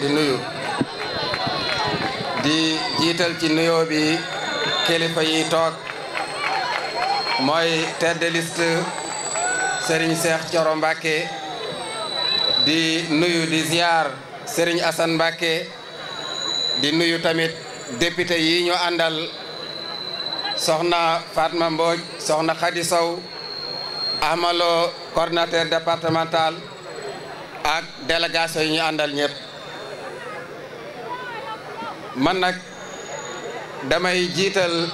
di nuyu di jiital ci nuyoo bi kilifa yi toog mooy tête de liste Serigne Cheikh Thioro Mbacké di nuyu di ziar Serigne Assane Mbacké di nuyu tamit député yi ñu àndal soxna Fatma Mbodj soxna Khady Sow Amalo coordinateur départemental ak délégation yi ñu àndal ñëpp man nag damay jiital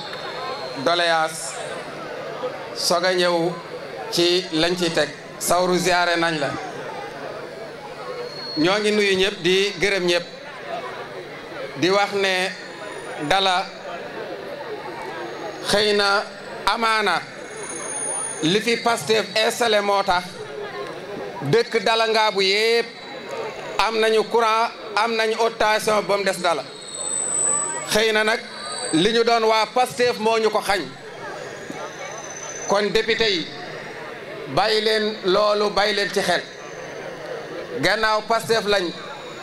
doléance soog a ñëw ci lañ ci teg sawru ziare nañ la ñoo ngi nuyu ñëpp di gërëm ñëpp di wax ne Dala xëy na amaana li fi Pastef installé moo tax dëkk Dala Ngaabu yëpp am nañu courant am nañu haute tension ba mu des Dala xëy na nag li ñu doon waa Pastef moo ñu ko xañ kon député yi bàyyi leen loolu bàyyi leen ci xel gannaaw Pastef lañ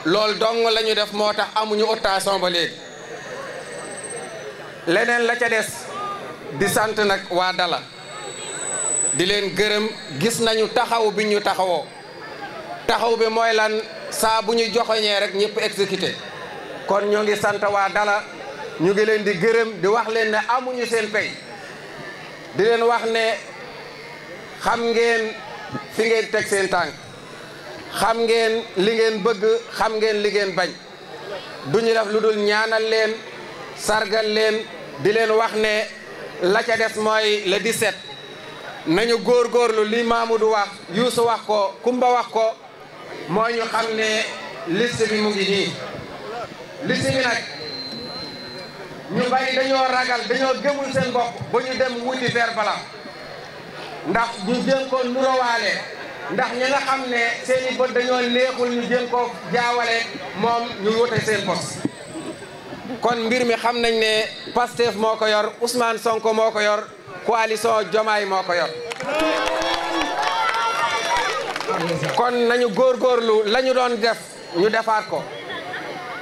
loolu dong la ñu def moo tax amuñu haute tension ba léegi leneen la ca des di sant nag waa Dala di leen gërëm gis nañu taxaw bi ñu taxawoo taxaw bi mooy lan saa bu ñu joxoñee rek ñëpp exécuté kon ñoo ngi sant waa Dala ñu ngi leen di gërëm di wax leen ne amuñu seen pay di leen wax ne xam ngeen fi ngeen teg seen tànk xam ngeen li ngeen bëgg xam ngeen li ngeen bañ duñu def lu dul ñaanal leen sargal leen di leen wax ne la ca des mooy le 17 nañu góorgóorlu li Mamadou wax Youssou wax ko Kumba wax ko moo ñu xam ne liste bi mu ngi nii liste bi nag ñu bari dañoo ragal dañoo gëmul seen bopp ba ñu dem wuti vert blanc ndax ñu jëm ko nurowaale ndax ñi nga xam ne seeni bët dañoo neexul ñu jëm ko jaawale moom ñu wote seen poste kon mbir mi xam nañ ne Pastef moo ko yor Ousmane Sonko moo ko yor coalition Diomaye moo ko yor kon nañu góorgóorlu la ñu doon def ñu defaat ko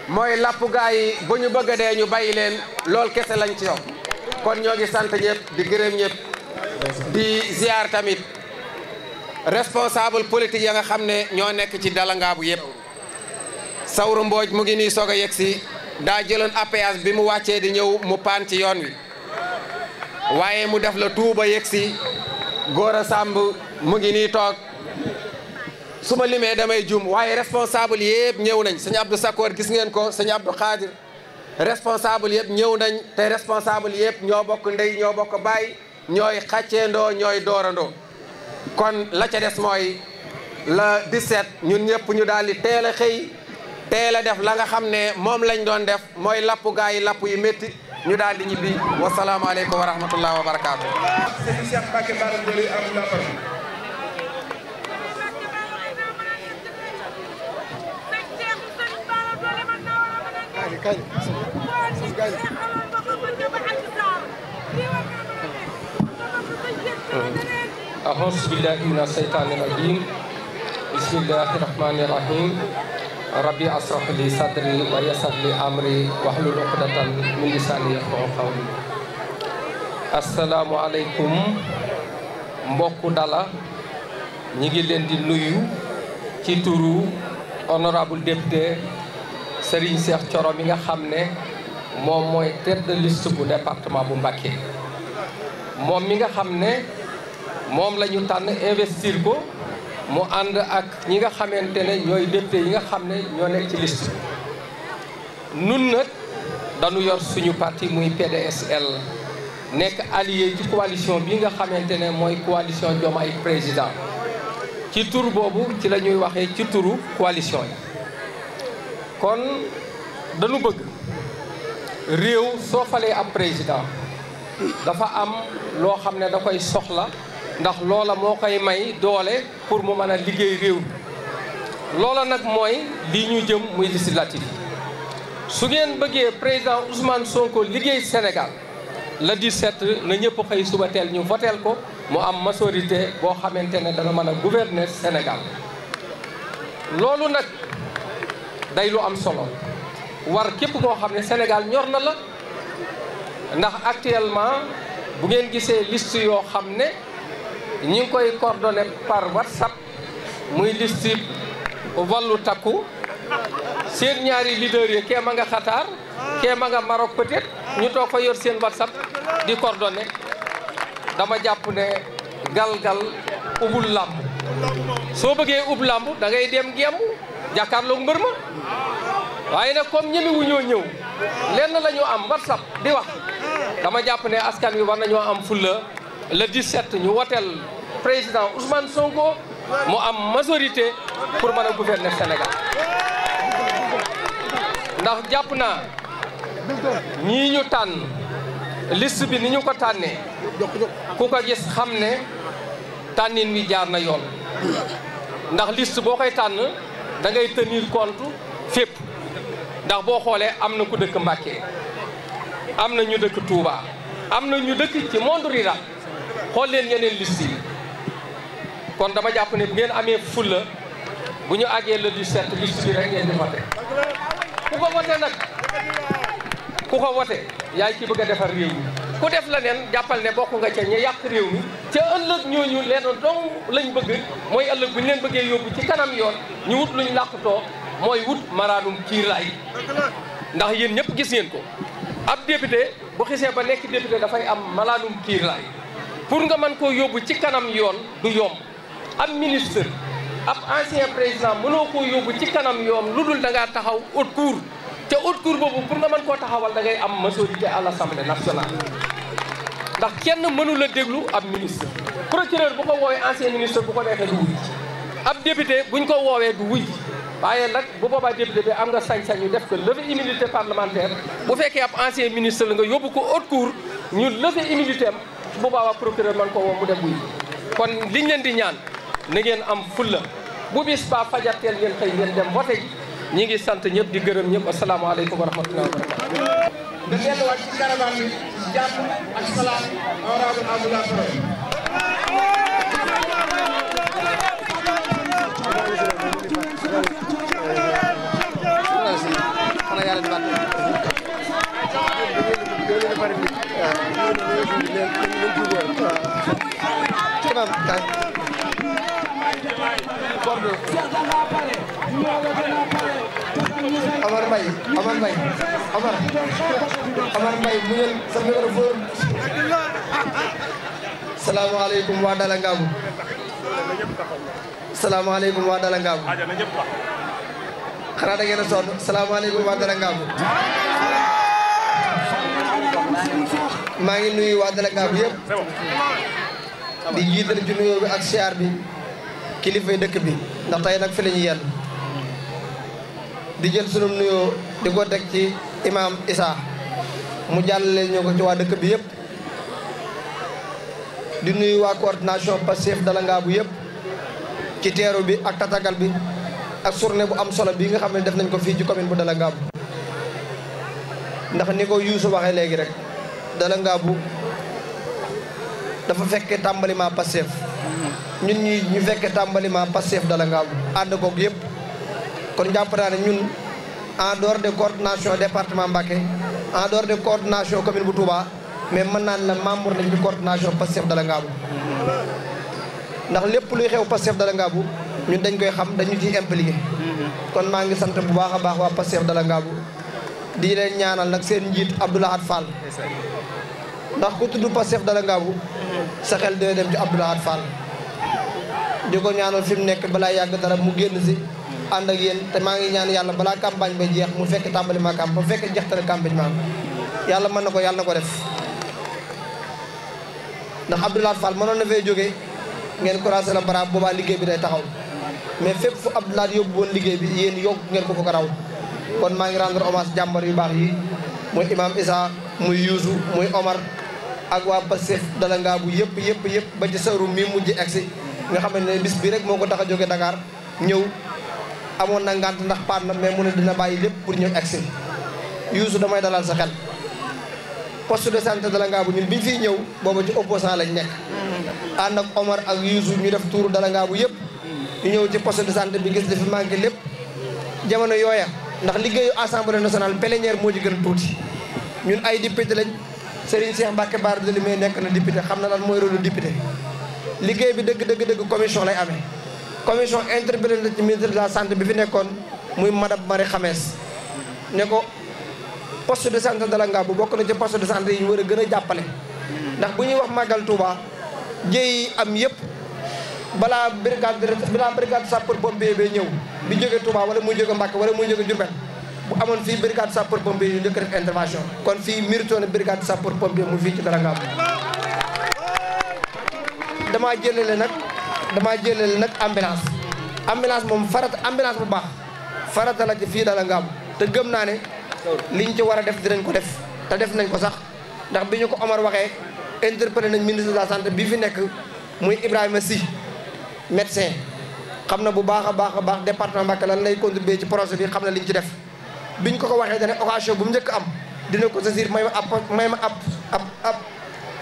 mooy lapp gaa yi bu ñu bëgg a dee ñu bàyyi leen lool kese lañ ci yow kon ñoo ngi sant ñëpp di gërëm ñëpp di ziar tamit responsable politique ya nga xam ne ñoo nekk ci Dala Ngaabu yëpp Sawru Mbooj mu ngi nii soog a yegg si daa jëloon APS bi mu wàccee di ñëw mu paan ci yoon wi waaye mu def la tuuba yegg si Gora Samb mu ngi nii toog su ma limee damay jum waaye responsable yëpp ñëw nañ sëñ Abdou Sakor gis ngeen ko sëñ Abdou Khadir responsable yëpp ñëw nañ te responsable yëpp ñoo bokk ndey ñoo bokk baay ñooy xàcceendoo ñooy doorandoo kon la ca des mooy la 17 ñun ñëpp ñu daal di teel a xëy teel a def la nga xam ne moom lañ doon def mooy lapp gaa yi lapp yu métti ñu daal di ñibbi wasalaamaaleykum wa rahmatullah wa barakaatu. Serigne Cheikh Mbacké Bara Dolly am la parole. أعوذ بالله من الشيطان الرجيم بسم الله الرحمن الرحيم ربي أشرح لي صدري ويسر لي أمري واحلل عقدة من لساني يفقهوا قولي السلام عليكم mbokku Dala ñi ngi leen di nuyu ci turu honorable député Serigne Cheikh Thioro mi nga xam ne moom mooy tête de liste bu département bu Mbacké moom mi nga xam ne moom la ñu tànn investir ko mu ànd ak ñi nga xamante ne ñooy député yi nga xam ne ñoo nekk ci liste nun nag dañu yor suñu parti muy PDSL nekk allié ci coalition bi nga xamante ne mooy coalition Diomaye président ci tur boobu ci la ñuy waxee ci turu coalition yi kon dañu bëgg réew soo falee ab président dafa am loo xam ne da koy soxla ndax loola moo koy may doole pour mu mën a liggéey réew loola nag mooy lii ñu jëm muy législatif su ngeen bëggee président Ousmane Sonko liggéey Sénégal le 17 na ñëpp xëy suba teel ñu voteel ko mu am majorité boo xamante ne dana mën a gouverner Sénégal loolu nag day lu am solo war képp koo xam ne Sénégal ñor na la ndax actuellement bu ngeen gisee liste yoo xam ne ñi ngi koy coordonné par WhatsApp muy liste Wallu Takku seen ñaari leader yi kee ma nga Qatar kee ma nga Maroc peut-être ñu toog fa yor seen WhatsApp di coordonné dama jàpp ne galgal ubul làmb soo bëggee ub làmb da ngay dem gemb jàkkaarloog mbër ma waaye nag comme ñemi wu ñoo ñëw lenn la ñu am WhatsApp di wax dama jàpp ne askan wi war nañoo am fulla le 17 ñu woteel président Ousmane Sonko mu am majorité pour mën a gouverner Sénégal ndax jàpp naa ñii ñu tànn liste bi ni ñu ko tànnee ku ko gis xam ne tànnin wi jaar na yoon ndax liste boo koy tànn da ngay tenir compte fépp ndax boo xoolee am na ku dëkk Mbacké am na ñu dëkk Touba am na ñu dëkk ci monde rural xool leen yeneen liste yi kon dama jàpp ne bu ngeen amee fulla bu ñu àggee le 17 liste bi rek ngeen di voté ku ko voté nag ku ko voté yaay ci bëgg a defar réew mi ku def la neen jàppal ne bokk nga ca ñu yàq réew mi ca ëllëg ñooñu leen dong lañ bëgg mooy ëllëg bu ñu leen bëggee yóbbu ci kanam yoon ñu wut luñ làqutoo mooy wut maraanum kiiraay ndax yéen ñëpp gis ngeen ko ab député bu xisee ba nekk député dafay am malaanum kiiraay pour nga mën koo yóbbu ci kanam yoon du yomb ab ministre ab ancien président mënoo koo yóbbu ci kanam yoon lu dul da ngaa taxaw haute cour te haute cour boobu pour nga mën koo taxawal da ngay am majorité à l'Assemblée nationale ndax kenn mënu la déglu ab ministre procureur bu ko woowee ancien ministre bu ko neexee du wuy ab député buñ ko woowee du wuy waaye nag bu boobaa député bi am nga sañ-sañu def ko lever immunité parlementaire bu fekkee ab ancien ministre la nga yóbbu ko haute cour ñu lever immunité am bu boobaa procureur man ko woo mu dem wuy kon liñ leen di ñaan na ngeen am fulla bu bis ba fajarteel ngeen xëy ngeen dem voté ji ñi ngi sant ñëpp di gërëm ñëpp asalaamaaleykum wa rahmatullahi wa barakatuh. nga delluwaat ci caravane bi jàmm ak salaam honorable Abdoulaye Omar Mbaye mu ngeen sa microphone. Salaamaaleykum waa Dala Ngaabu. Salaamaaleykum waa Dala Ngaabu. xanaa da ngeen a sonn salaamaaleykum waa Dala Ngaabu. maa ngi nuyu waa Dala Ngaabu yëpp. di jiital ci nuyoo bi ak siyaar bi kilifay dëkk bi ndax tey nag fi la ñuy yenn di jël sunu nuyoo di ko teg ci imam Issa mu jàllale ñoo ko ci waa dëkk bi yëpp di nuyu waa coordination Pastef Dala Ngaabu yëpp ci teeru bi ak tatagal bi ak journée bu am solo bi nga xam ne def nañ ko fii ci commune bu Dala Ngaabu ndax ni ko Youssou waxee léegi rek Dala Ngaabu dafa fekke tàmbalima Pastef ñun ñu fekke tàmbalima Pastef Dala Ngaabu ànd koog yëpp kon jàpp naa ne ñun en dehors de coordination département Mbacké en dehors de coordination commune bu Touba mais mën naan la membre nañ ci coordination Pastef Dala Ngaabu ndax lépp luy xew Pastef Dala Ngaabu ñun dañ koy xam dañu ciy impliqué kon maa ngi sant bu baax a baax waa Pastef Dala Ngaabu di leen ñaanal nag seen njiit Abdoulahat Fall ndax ku tudd Pastef Dala Ngaabu sa xel dina dem ci Abdoulahat Fall di ko ñaanal fi mu nekk balaa yàgg dara mu génn si ànd ak yéen te maa ngi ñaan yàlla balaa campagne ba jeex mu fekk tàmbali ma campagne ba fekk jeextale campagne ma yàlla mën na ko yàlla na ko def ndax Abdoulahat Fall mënoon na fee jógee ngeen croisé la bara boobaa liggéey bi day taxaw mais fépp fu Abdoulahat yóbbu woon liggéey bi yéen yokk ngeen ko fa ko raw kon maa ngi rendre hommage jàmbar yu baax yi muy imam Issa muy Youssou muy Omar ak waa Pastef Dala Ngaabu yëpp ba ci sawru mi mujj egsi nga xam ne bis bi rek moo ko tax a jóge Dakar ñëw amoon na ngant ndax paan na mais mu ne dina bàyyi lépp pour ñëw egsi Youssou damay dalal sa xel poste de santé Dala Ngaabu ñun biñ fiy ñëw booba ci opposant lañ nekk ànd ak Omar ak Youssou ñu def tuuru Dala Ngaabu yëpp ñu ñëw ci poste de santé bi gis li fi manqué lépp jamono yooya ndax liggéeyu assemblée nationale plénière moo ci gën a tuuti ñun ay député lañ Serigne Cheikh Mbacke Bara Dolly mais nekk na député xam na lan mooy rôle député liggéey bi dëgg commission lay amee commission interpellé na ci ministre de la santé bi fi nekkoon muy madame Marie Xamees ne ko poste de santé Dalla Ngabou bokk na ci poste de santé yi ñu war a gën a jàppale ndax bu ñuy wax màggal Touba jéey am yëpp balaa brigade sapeur pompier bi ñëw bi jóge Touba wala muy jóge Mbacke wala muy jóge Diourbel bu amoon fii brigade sapeur pompier yu njëkk def intervention kon fii mérito na brigade sapeur pompier mu fii ci Dalla Ngabou damaa jëlale nag ambulance moom farata ambulance bu baax farata la ci fii Dalla Ngabou te gëm naa ne liñ ci war a def dinañ ko def te def nañ ko sax ndax bi ñu ko Omar waxee interpellé nañ ministre de la santé bi fi nekk muy Ibrahima Sy médecin xam na bu baax a baax département Mbacké lan lay contribuer ci projet bi xam na liñ ci def biñ ko waxee dane occasion bu mu njëkk am dina ko saisir may ma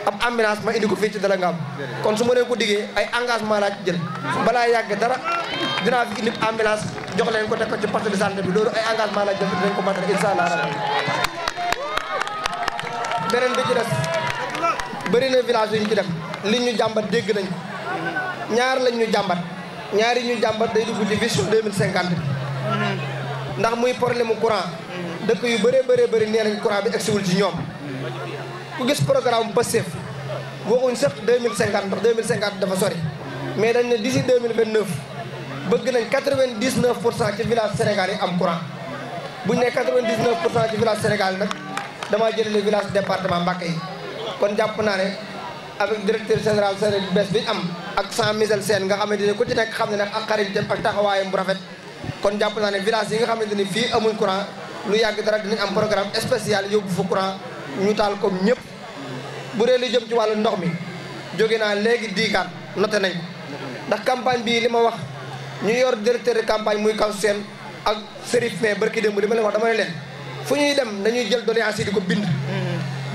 ab ambulance ma indi ko fii ci Dalla Ngabou kon su ma leen ko diggee ay engagement laa ci jël balaa yàgg dara dinaa fi indi ambulance jox leen ko teg ko ci poste de santé bi loolu ay engagement laa jël dinañ ko matal incha allah rabbi beneen bi ci des bëri na village yu ñu ci def li ñu jàmbat dégg nañ ko ñaar lañ ñu jàmbat ñaari ñu jàmbat day dugg ci vision 2050 bi ndax muy problème mu courant dëkk yu bëri nee nañ courant bi egsiwul ci ñoom ku gis programme Pastef waxuñ sax 2050 ndax 2050 dafa sori mais dañ ne d'ici 2029 bëgg nañ 99% ci village Sénégal yi am courant buñ ne 99% ci village Sénégal yi nag damaa jëlale village département Mbacké yi kon jàpp naa ne avec directeur général Sénégal bees bi am ak sans misel seen nga xamante ne ku ci nekk xam ne nag ak xaritam ak taxawaayam bu rafet kon jàpp naa ne village yi nga xamante ni fii amuñ courant lu yàgg dara dinañ am programme spécial yóbbu fa courant ñu taal comme ñëpp bu dee li jëm ci wàllu ndox mi jóge naa léegi diigaan noté nañ ko ndax campagne bii li ma wax ñu yor directeur de campagne muy kaw seen ak Serif mais barki démb li ma leen wax dama ne leen fu ñuy dem dañuy jël doléance yi di ko bind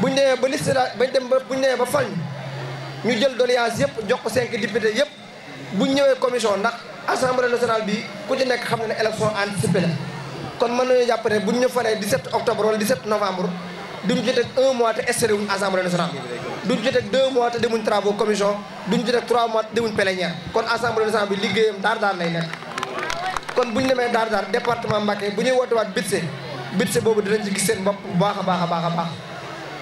buñ demee ba liste la bañ dem ba buñ demee ba fal ñu jël doléance yëpp jox ko 5 députés yëpp buñ ñëwee commission ndax assemblée nationale bi ku ci nekk xam ne ne élection anticipée la kon mën nañu jàpp ne buñ ñu falee 17 octobre wala 17 novembre duñ ci teg 1 mois te installé wuñ assemblée nationale duñ ci teg 2 mois te demuñ travaux commission duñ ci teg 3 mois te demuñ plénière kon assemblée nationale bi liggéeyam daar lay nekk kon buñ demee daar département Mbacké bu ñuy wootewaat budget boobu dinañ ci gis seen bopp bu baax a baax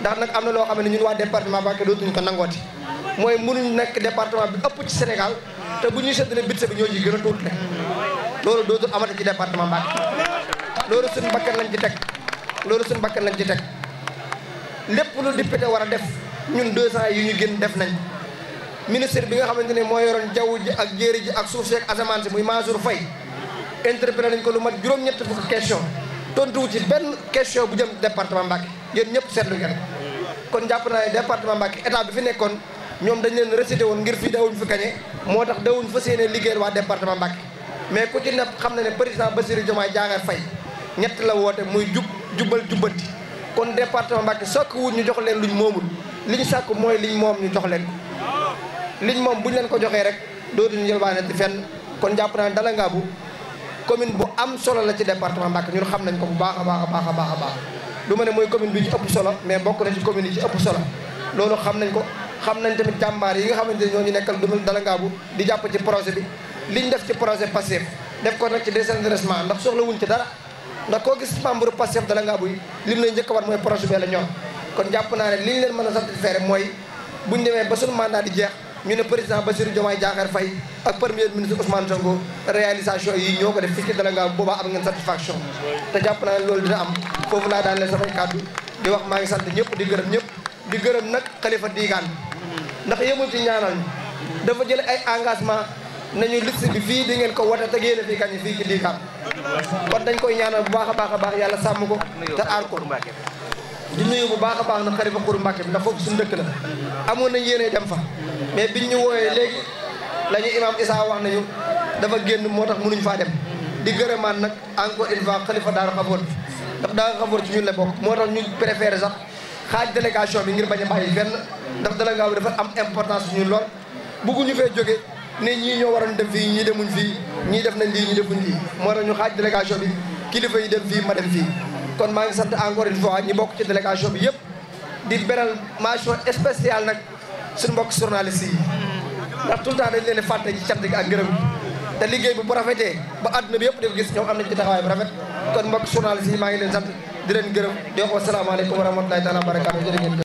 ndax nag am na loo xam ne ñun waa département Mbacké dootuñ ko nangooti mooy mënuñ nekk département bi ëpp ci Sénégal te bu ñuy séddale budget bi ñoo ci gën a tuuti loolu dootul amati ci département Mbacké loolu suñu bakkan lañ ci teg lépp lu député war a def ñun 200 yi ñu génn def nañ ministre bi nga xamante ne moo yoroon jaww ji ak jéeri ji ak suuf si ak asamaan si muy Mansour Faye interpellé nañ ko lu mat juróom-ñett fukki question tontuwu ci benn question bu jëm département Mbacké yéen ñëpp seetlu ngeen kon jàpp naa ne département Mbacké état bi fi nekkoon ñoom dañ leen récité woon ngir fii dawuñ fi gañe moo tax dawuñ fas yéene liggéeyal waa département Mbacké mais ku ci nepp xam na ne président Bassirou Diomaye Diakhar Faye ñett la woote muy jubal jubbanti kon département Mbacké sàkk wut ñu jox leen luñ moomul li ñu sàkk mooy liñ moom ñu jox leen ko liñ moom buñ leen ko joxee rek dootuñu jëlbaane ci fenn kon jàpp naa ne Dalla Ngabou commune bu am solo la ci département Mbacké ñun xam nañ ko bu baax a baax du ma ne mooy commune bi ci ëpp solo mais bokk na ci commune yi ci ëpp solo loolu xam nañ ko xam nañ tamit jàmbaar yi nga xamante ne ñoo ñu nekkal du Dalla Ngabou di jàpp ci projet bi liñ def ci projet Pastef def ko nag ci décentralisation ndax soxla wuñ ci dara ndax koo gis membre Pastef Dalla Ngabou yi lim lay njëkk a war mooy projet bi la ñor kon jàpp naa ne liñ leen mën a satisfaire mooy buñ demee ba suñu mandat di jeex ñu ne président Bassirou Diomaye Diakhar Faye ak premier ministre Ousmane Sonko réalisation yi ñoo ko def fii ci Dalla Ngabou boobaa am ngeen satisfaction te jàpp naa ne loolu dina am foofu laa daan leen samay kàddu di wax maa ngi sant ñëpp di gërëm ñëpp di gërëm nag xalifa diigaan ndax yëmul ci ñaanal dafa jël ay engagement nañu liste bi fii di ngeen ko wote te génne fii kañ fii ci diigaan kon dañ koy ñaanal bu baax a baax yàlla sàmm ko te aar ko di nuyu bu baax a baax nag xalifa Kourou Mbacké bi ndax foofu suñu dëkk la amoon nañ yéene dem fa mais biñ ñu wooyee léegi la ñu imam Issa wax nañu dafa génn moo tax mënuñ faa dem di gërëmaan nag encore une fois xalifa Daaru Xafoor ndax Daaru Xafoor ci ñun la bokk moo tax ñu préféré sax xaaj délégation bi ngir bañ a bàyyi fenn ndax Dalla Ngabou dafa am importance ñun lool bëgguñu fee jóge ne ñii ñoo waroon dem fii ñii demuñ fii ñii def nañ lii ñii defuñ lii moo tax ñu xaaj délégation bi kilifa yi dem fii ma dem fii kon maa ngi sant encore une fois ñi bokk ci délégation bi yëpp di beral mention spéciale nag suñu mbokk journaliste yi ndax tout le temps dañ leen di fàtte ci cant gi ak ngërëm te liggéey bi bu rafetee ba àdduna bi yëpp di ko gis ñoom am nañ ci taxawaay bu rafet kon mbokk journaliste yi maa ngi leen sant di leen gërëm di wax wasalaamaaleykum wa rahmatulahi taala wa barakaatu jërë ngeen